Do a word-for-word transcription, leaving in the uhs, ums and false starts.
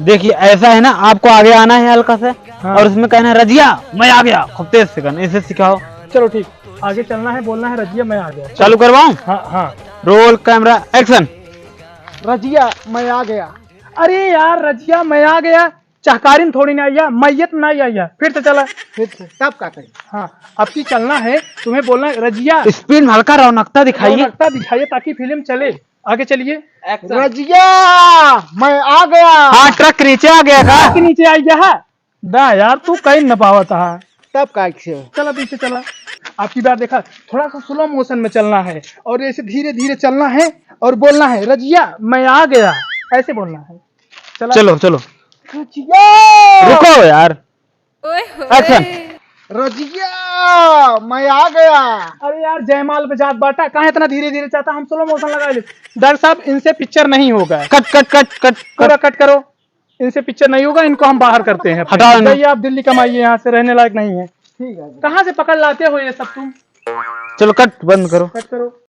देखिए, ऐसा है ना, आपको आगे आना है हल्का से, हाँ। और इसमें कहना है, "रजिया, मैं आ गया।" खूब तेज से कहना, इसे सिखाओ। चलो ठीक, आगे चलना है, बोलना है, "रजिया, मैं आ गया।" चालू करवाऊं? हाँ, हाँ। Roll camera, action। रजिया, मैं आ गया। अरे यार, रजिया, मैं आ गया। चहकारिन थोड़ी ना आइया, मैयत ना आइया। फिर से चला। फिर से, तब का करी? हाँ, अब की चलना है, तुम्हें बोलना है, "रजिया।" Speed में हल्का रौनकता दिखाइए। रौनकता दिखाइए ताकि फिल्म चले। आगे चलिए। Action। रजिया, मैं आ गया। हाँ, truck नीचे आ गया का? Truck नीचे आ गया है। ना यार, तू कहीं न पावत हा। तब का से? चला पीछे चला। अब की बार देखा, थोड़ा सा slow motion में चलना है और ऐसे धीरे धीरे चलना है और बोलना है, "रजिया, मैं आ गया।" ऐसे बोलना है। चला। चलो, चलो। रजिया! रुको यार। ओए होए। Action। रजिया, मैं आ गया। अरे यार, जयमाल पे जात बाटा, काहे इतना धीरे धीरे चाहता? हम slow motion लगा ले। Director साहब, इनसे picture नहीं होगा। Cut, cut, cut, cut, पूरा cut। Cut करो। इनसे picture नहीं होगा, इनको हम बाहर करते हैं। हटाओ इन्हें। जाइए आप, दिल्ली कमाइए, यहाँ से रहने लायक नहीं है। ठीक है। कहाँ से पकड़ लाते हो ये सब तुम? चलो, cut बंद करो। Cut करो।